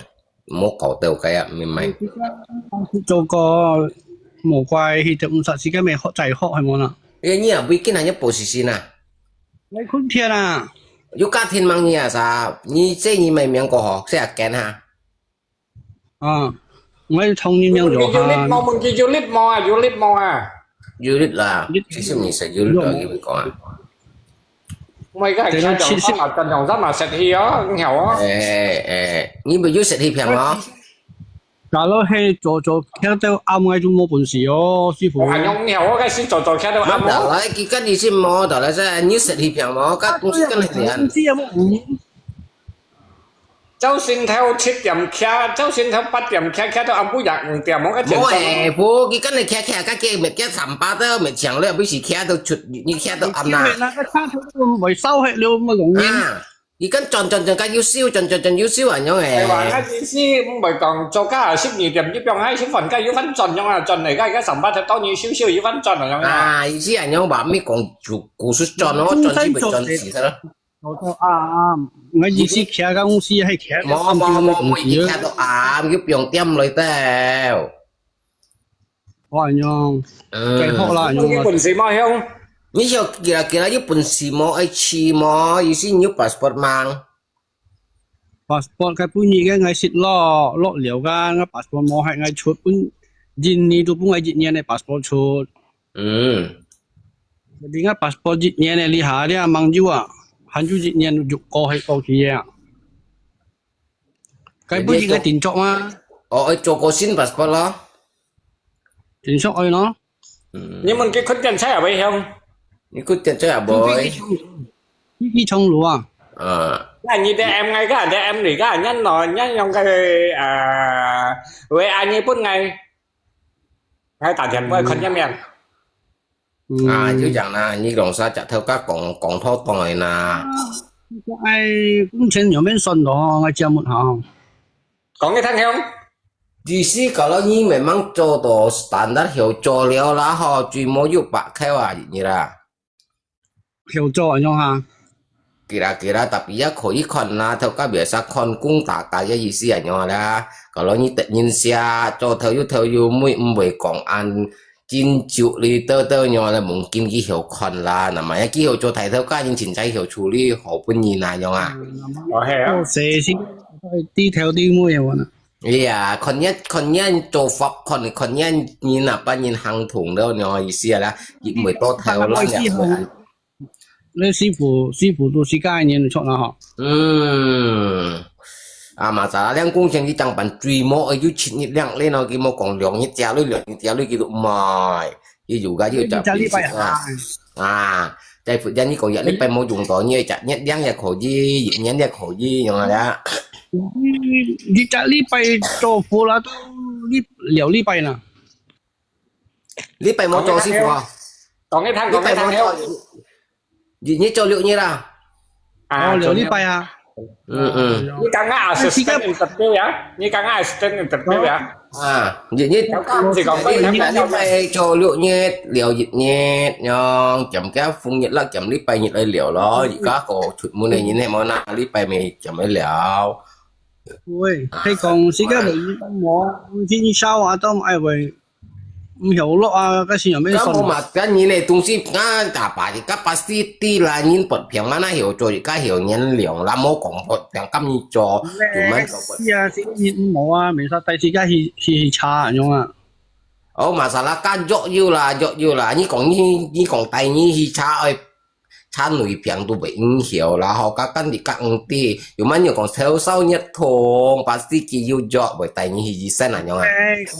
莫搞到該啊，明白？做過，無怪，佢就毋使時間咪學，再學，係無啦？哎，你啊，最近還有補習生啊？來困天啊！有家庭忙你啊啥？你這你咪名過吼，這下驚哈？啊，我同你名有哈。有力無？問佢有力無啊？有力無啊？有力啦，其實你係有力啦，有力講啊。 毋係，該係騎上山嘛，跟上山嘛，食氣哦，你曉哦。誒誒，你毋有食氣病哦？假如係早早騎到暗个就無本事哦，師傅。哦，恁樣你曉哦，該係早早騎到暗哦。來，佢跟你先無，到來先，你食氣病無？該東西跟你講。朝晨頭七點騎，朝晨頭八點騎，騎到暗晡夜五點，我个前無誒，無，佢跟你騎騎，該佢咪騎三百到，咪強了，不是騎到出，你騎到暗啦。那個車頭都會燒黑了，沒容易。啊，佢跟轉轉轉，該又燒，轉轉轉又燒，恁樣誒。係話，該意思毋係講做加十二點一樣，還係翻該又翻轉樣啊，轉來該該三百到你燒燒又翻轉樣啊。啊，意思恁樣話，咪講就故事轉咯，轉去咪轉死忒咯。 做到暗暗，𠊎意思騎个公司係騎到暗，無無無，無一定騎到暗，又放點來忒。哦，恁樣，嗯。最好啦，恁樣啦。你本事無香？你想佢啦，佢啦，有本事無？愛去無？意思你有 passport 嗎？Passport 該本日个𠊎識落，落了个，𠊎 passport 無，還𠊎出本，印尼都分𠊎一年个 passport 出。嗯。Jadi 𠊎 passport 一年个，這下這吂有啊，還有一年就過去過去个啊。該本日个定著嗎？哦，愛做過新 passport 咯。定著愛咯。嗯。你問佢困電車也會響？你困電車也會？飛機場，飛機場路啊。啊。該你在M𠊎个，在M你个，人來，人用个，呃，會恁樣分𠊎，𠊎打電話看一面。嗯。啊，就講啦，你講啥，隻頭家講，講透當个啦。啊，這个愛工錢有免算咯，𠊎借問下。講个聽聽。意思搞到你慢慢做到 standard 後做了啦吼，最無有白開啊，你啦。後做恁樣哈？佢啦，佢啦，tapi也可以看啦，頭家biasa看工大家个意思啊，樣啦。Kalau你得人寫，做頭有頭有尾，毋會講恁緊就哩，兜兜樣啦，mungkin佢曉看啦。那麼也佢曉做大頭家，人情在曉處理，好分人啊，樣啊。哦，係啊。哦，係，係，知頭知尾个呢。哎呀，看人，看人做法，看，看人人啊，分人行通了，你意思啊啦，佢毋會到頭啦，也毋會。 該師傅，師傅都係該年出啦吼。嗯。啊，masalah這工錢佢正辦最無，愛有七日兩日咯，佢無講兩日假鐳，兩日假鐳佢都毋愛。佢有个，佢就一隻禮拜啊。啊，在福建你講一禮拜無用到，你一隻月兩也可以，一年也可以，用啊啦。一隻禮拜做full啦，都一兩禮拜啦。 禮拜無做師傅啊？講一聽，講一聽，日日做六日啊？啊，哦，兩禮拜啊。嗯嗯。你講个assistant interview啊？你講个assistant interview啊？啊，日日，有講毋係講講一聽，日日做六日，了一日，樣，兼个風日啦，兼禮拜日來了咯。而家個出門个人係無哪禮拜尾兼个了。喂，係講時間無，無，無，無，無，毋曉落啊，該時有咩算？該無嘛，該人个東西，該大把，該pasti知啦，人發病嘛，那曉做，該曉原諒啦，無講發病，今日做，做滿做發。係啊，係人無啊，無啥，但係該去，去，去查恁樣啊。哦，masalah該約有啦，約有啦，你講你，你講帶你去查，愛 查內病都袂應曉啦，吼，該跟你講知，有麼人講頭燒熱痛，pasti佢有藥會帶你去醫生啊，樣啊。哎，講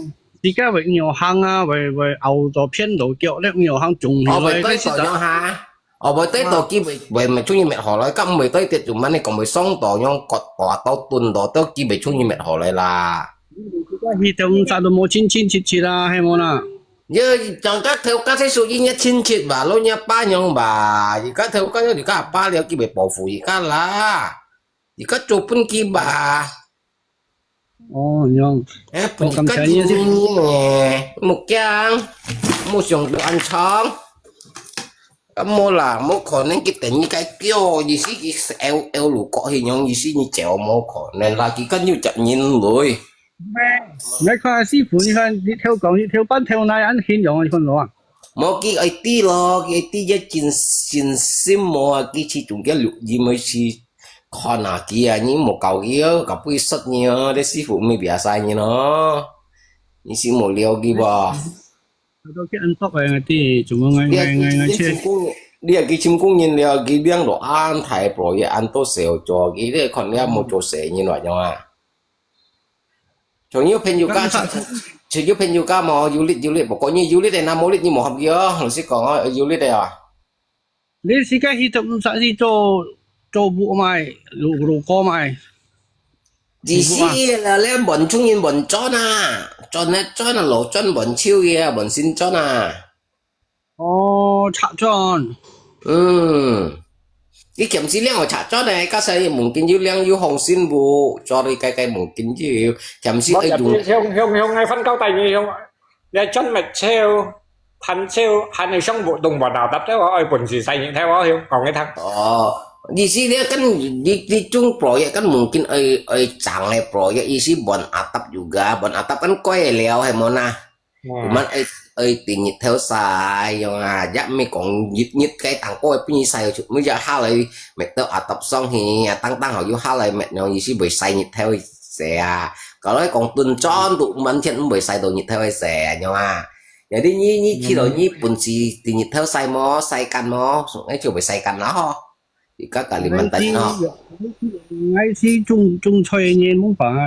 到，自家會有行啊，會，會拗到偏到腳，你有行中哦，會對到樣哈。哦，會對到佢會，會，會出現滅火來，該毋會對跌，有麼人講會傷到樣，割到到斷到，到佢會出現滅火來啦。自家去到啥都無清清切切啦，係無啦？ 你講該頭家係屬於你親戚吧，老人家樣吧，而家頭家有而家阿爸了，佢會保護而家啦，而家做分佢吧。哦，樣。哎，分佢感謝你。莫驚，莫想到恁長。啊，無啦，無可能佢等你該叫，意思佢L L路過去樣，意思你走無可能啦，佢跟有責任來。 你看師傅，你看，你頭講，你頭班頭那恁形容，你看咯啊。無，佢愛知咯，佢愛知這真，真心無啊，佢始終个錄音愛去看啊，佢啊，你無搞佢哦，搞不會失你哦，這師傅毋係biasa你咯，你是無了佢吧？佢都去安托个，𠊎知，全部𠊎，𠊎，𠊎，𠊎去。你啊，佢成功人了，佢領到恁大project，恁多事做，佢這看你也無做事人來樣啊。 像有朋友家，像有朋友家無，有力有力，不過你有力个，那無力你無合理哦，老實講哦，有力个啊。你自家去做，毋使去做，做屋賣，路，路過賣。意思啦，你問出人問轉啊，轉啊轉啊，路轉問手个啊，問心轉啊。 哦，拆磚。嗯，你兼時領有拆磚呢，假使你mungkin有領有放心無，做你該該mungkin有，兼時愛用。向，向，向𠊎分交代你，向，你磚搣燒，盤燒，還係上活動活動，搭到我愛本事使你聽我，向講你聽。哦，意思你跟你，你種project kan mungkin愛，愛長个project，意思buat atap juga，buat atap kan koi了，係無呐？ ，cuman愛愛對日頭晒樣啊，也毋係講日日該當過分日晒，每日下來搣到啊搭上去啊，當當好又下來搣樣，意思袂晒日頭个晒啊。Kalau講蹲轉都完全毋會晒到日頭个晒啊，樣啊。Jadi你你去到日本時，對日頭晒無？晒乾無？應該就會晒乾啦吼。 而家Kalimantan咯。𠊎係種種菜个人，無辦法。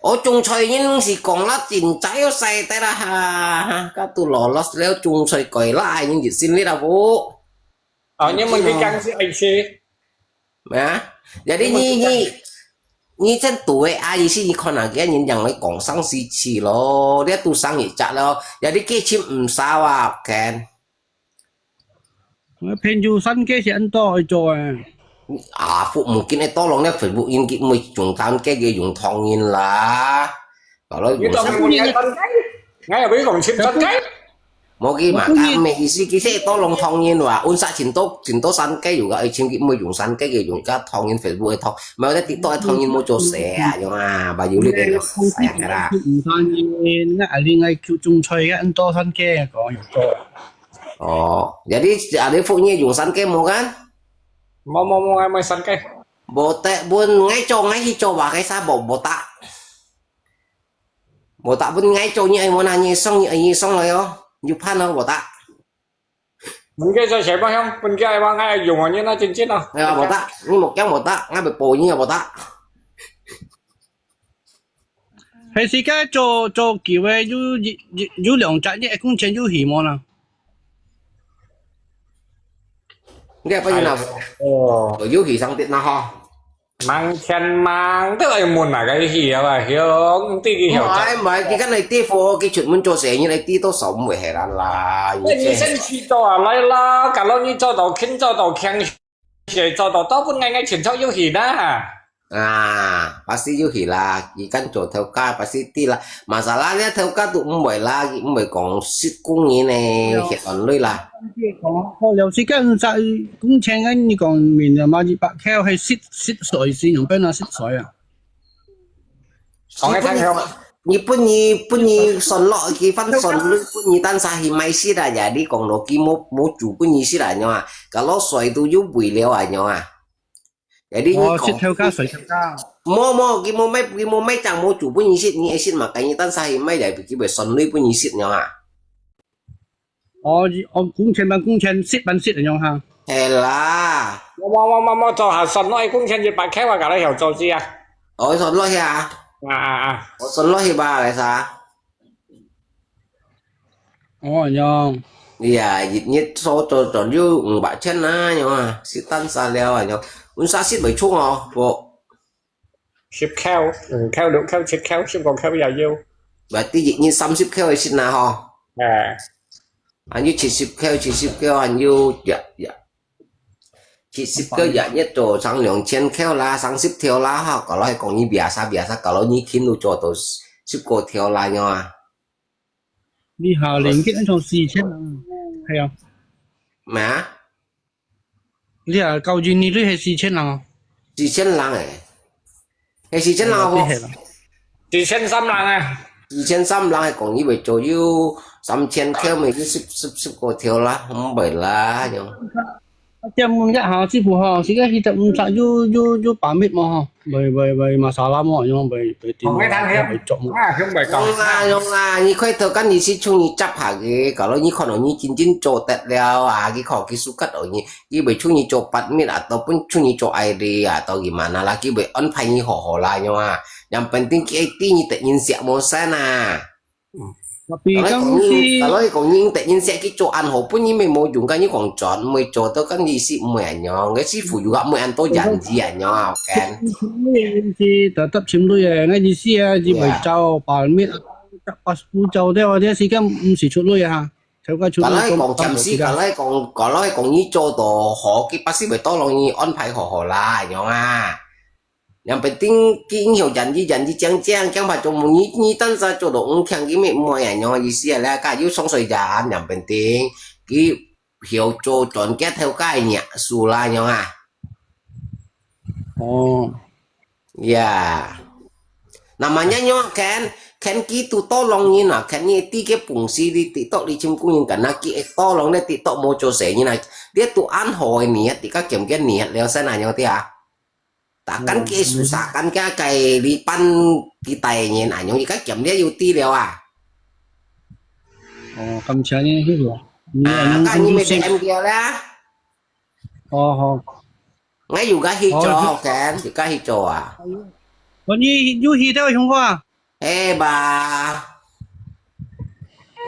哦，種菜人是講啦，真早要晒得啦，哈哈，該都老老了，種菜改啦，人就心里啦不。哦，你們的薑是愛吃？啊，jadi你你你真對啊，意思你看啊，人人講上時期咯，你都上一隻咯，jadi佢尋毋少啊，看。 朋友山雞係恁多愛做啊。啊，Facebook mungkin係多人咧，Facebook應該毋會用山雞个，用唐人啦。Kalau用山雞，𠊎又會講尋山雞。無佢嘛，佢毋係意思，其實多人唐人話，阮煞尋到尋到山雞有个，愛尋佢毋會用山雞个，用个唐人Facebook个唐，毋係咧TikTok个唐人無做事啊，用啊，把有力个用晒个啦。用山雞，那啊，另外種菜个，恁多山雞講有做。 哦，jadi ada food-nya用山雞無kan？無無無，𠊎無山雞。無得分𠊎做，𠊎去做吧，該啥無無得。無得分𠊎做，你愛無拿你送，你愛你送來哦，你就判哦，無得。分佢做啥物樣？分佢愛話𠊎用哦，你那真正哦。哎呀，無得，你莫講無得，𠊎會報應啊，無得。 係自家做做久个，有一一有兩隻一工錢有去無啦？你係不然啊？哦，有去上啲啦吼。Mang錢mang，都愛問哪个去啊？兄弟个兄弟。毋係毋係，佢跟你地方，佢出門做生意，你地多少毋會係啦啦。那你先去做啊，來啦，假如你做到輕，做到輕， 係做到多分𠊎，𠊎錢就有去啦。啊，pasti有去啦，佢敢做頭家，pasti知啦。Masalah呢，頭家都毋會啦，佢毋會講識工人呢，血汗淚啦。講好了，時間在工錢个，你講明了嘛，一百塊係十十歲，是用本啊十歲啊。講个太好。你本你本你算落去，反算你本你單啥去買食啊呀？你講落去冇冇煮本你食啊，你啊？ Kalau水都有味了啊，樣啊。Jadi你講，哦，食頭家睡頭家。無無，佢無買，佢無買正無煮分你食，你愛食嘛，該你單儕去買來，佢會算鐳分你食樣啊。哦，哦，工錢還工錢，食還食樣哈。係啦。無無無無無，做下算落去工錢一百塊，𠊎摎你曉做事啊。哦，算落去啊。啊啊啊。我算落去吧，來啥？ 哦，樣。哎呀，一日所做做有五百千啊，樣啊，食單儕了啊，樣。阮儕食袂出哦，無。十箍，五箍，六箍，七箍，十五箍也有。Berarti一日三十箍个食啦吼。哎。還有七十箍，七十箍，還有呀呀。七十箍一日做成兩千箍啦，三十條啦哈，kalau係講你biasa biasa，kalau你勤勞做到十個條啦，樣啊。 你下年紀恁樣四千人，係啊。咩啊？你下九二年你係四千人啊？四千人誒，係四千人哦。係啦。四千三人啊。四千三人係講以為做有三千條，咪有十十十個條啦，毋會啦，樣。 啊，借問一下師傅吼，自家去得五十有有有permit無吼？會會會masalah無？樣會會點？會做無？啊，佢毋會講。用啦用啦，你開頭間你係出去接下个，kalau你看到你真正做得了啊，佢看佢suka到你，佢會出去做permit啊，ataupun出去做I D啊，atau gimana啦，佢會安排你好好啦，樣啊。Yang penting佢愛知你得認識無先啊。 Tapi kalau講你，kalau講你得認識去做恁好，本人咪無用，該你講轉，毋會做到，該你係毋會恁樣，該師傅又毋會恁多人知恁樣啊，OK？是特特尋鐳誒，𠊎意思啊，佢會走，把面，把步走掉啊，這時間毋使出鐳啊，頭家出鐳。Kalau講暫時，kalau講，kalau講你做到好，佢pasti會當容易安排好好啦，恁樣啊。 Yang penting佢曉janji，janji正正，驚怕做無你你單儕做到毋聽，佢乜毋會恁樣意思啊，咧，該有上水人，yang penting佢曉做轉佢頭家个若數啦，樣啊。哦。Yeah。那麼人樣看，看佢都多浪人啊，看你知个本事，你TikTok你尋工人，敢若佢會多浪，你TikTok無做事人啊，你都恁好个你啊，自家兼个你啊，了先恁樣个啊。但敢佢susah，敢佢个你班佢大人恁樣，佢个兼了有知了啊。哦，感謝你，師傅。你啊，恁樣感謝。該你乜DM佢啦。哦，好。𠊎有个去做，哦，OK，有个去做啊。哦，你有去到香港啊？ 係吧？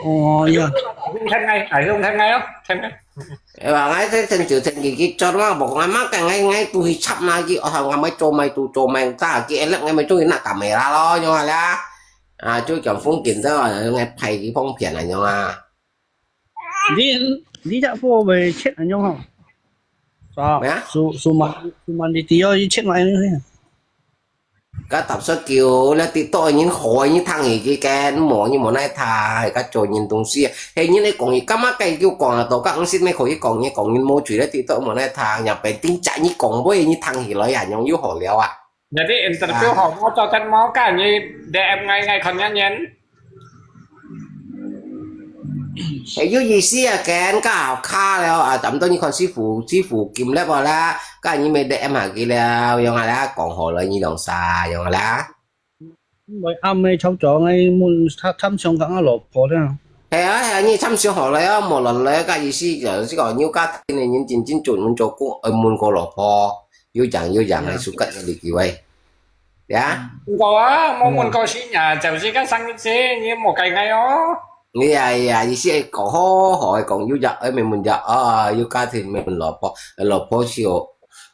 哦，呀。聽𠊎，哎，聽𠊎哦，聽𠊎。係吧？𠊎聽，聽就聽佢，佢做嘛，無𠊎嘛，𠊎，𠊎都去插嘛，佢，哦，𠊎乜做乜都做乜，咋，佢，𠊎，𠊎乜做佢拿camera咯，樣啊啦。啊，做講風景个，𠊎拍佢方便啊，樣啊。你，你隻貨會切恁樣吼？啊，咩啊？數，數萬，數萬你知哦，一千萬。 該搭出叫，那TikTok人好，你聽佢个，無，你無奈聽，該做人東西啊。係人來講，佢幹嘛該叫講啊？到該五十米可以講，你講人無嘴，那TikTok無奈聽，也被定價你講話，你聽起來啊，樣又好了啊。Jadi interview好，無做得無，該你DM𠊎，𠊎看人人。 哎，有意思啊，跟个好卡了啊，差不多你看師傅，師傅金了無啦？該你乜DM下佢了，用下啦，講好了，你兩儕用下啦。𠊎暗暝朝早，𠊎問，探，探想講啊，老婆了。係啊，係啊，你探想好了啊，無論了，該意思就係講，你家庭个人真正專門做工，呃，問過老婆，有樣有樣个，suka个你機會。 呀？問過啊，無問過先啊，就係該生日先，你莫怪𠊎哦。哎呀，哎呀，意思係講好，好个講，有隻，哎，問問隻，啊，有家庭問老婆，老婆就，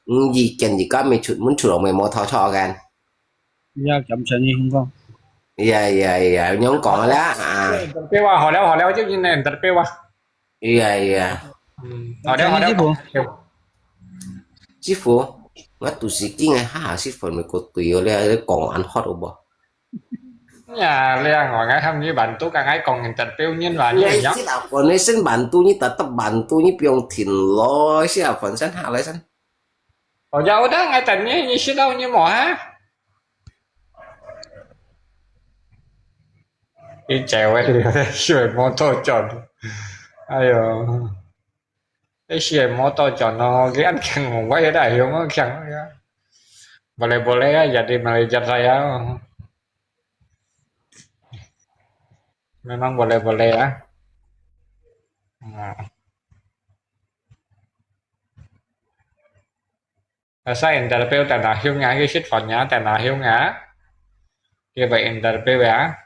嗯，意見而家未出，問出來未無偷偷个。呀，感謝你，兄哥。哎呀，哎呀，哎呀，你講啦，啊。Interview啊，好了，好了，就應該interview啊。哎呀，哎呀。嗯，好了，好了。師傅。師傅，𠊎肚屎驚个，哈哈，師傅，你個隊友咧，講恁hot好無？ Ya，靚哦，𠊎喊你bantu，該𠊎講interview人話你樣。你係老闆，你先bantu，你tetap bantu，你不用停咯，係老闆先下來先。哦，ya udah，𠊎等你，你識到你無哈？你走个，你去摩托轉。哎喲。 你係無到轉咯，佢恁強，我也大雄啊強啊。Boleh-boleh啊，jadi Malaysia saya. Memang boleh-boleh啊。啊。Asal interview Tanah Hiung啊，去食飯啊，Tanah Hiung啊。佢會interview啊。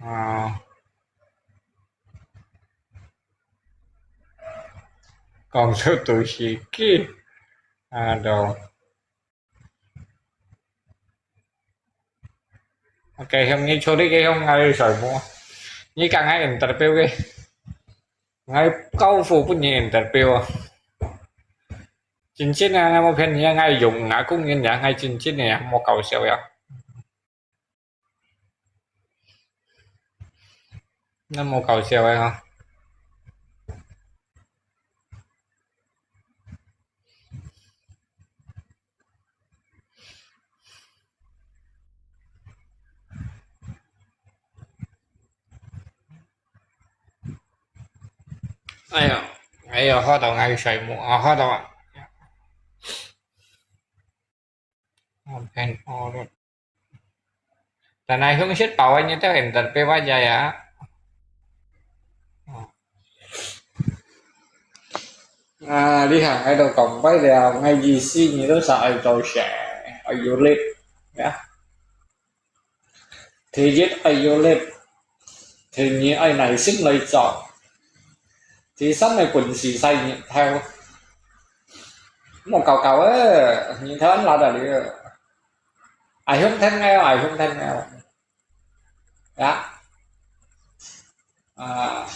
啊。講出肚屎驚。啊，都。OK，向你處理个，向𠊎睡目。你講𠊎interview个，𠊎交付分你interview啊。真真啊，𠊎無騙你啊，𠊎用啊，工人啊，𠊎真真个啊，莫搞笑呀。 那麼搞笑个哈。哎呀，哎呀，嚇到𠊎睡目啊，嚇到啊。 Open all。但係向食飽个，你兜interview啊，ya。啊，你行喺度講白了，𠊎意思你都係愛做事，愛有力，ya。 第一愛有力，第二愛耐心來做，第三愛本事使日頭。莫搞搞欸，日頭恁辣啊你啊！阿兄聽𠊎哦，阿兄聽𠊎哦。呀，啊，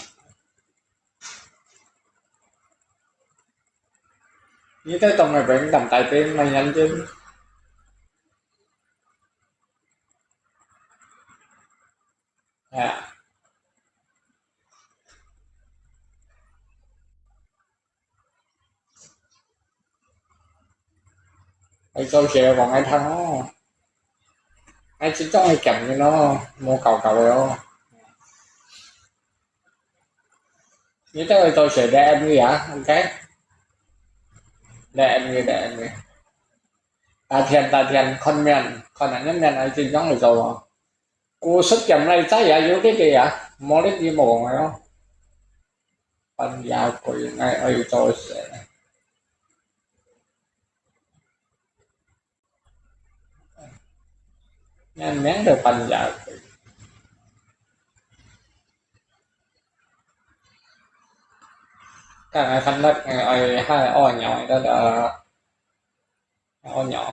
你在東北邊，南大邊，蠻嚴重。 啊，愛做事望愛聽哦。還係種个鹹个咯，無搞搞个哦。你等會做事，你M V啊，OK？你M V，你M V。大天大天看面，看人家面還係種个做哦。故事鹹來在啊，有這个啊，無你知無个哦。半夜鬼，𠊎愛做事。 Ngan meng de panjat. Kang ai khan lat ngai ai hai o nyau da da. O nyau.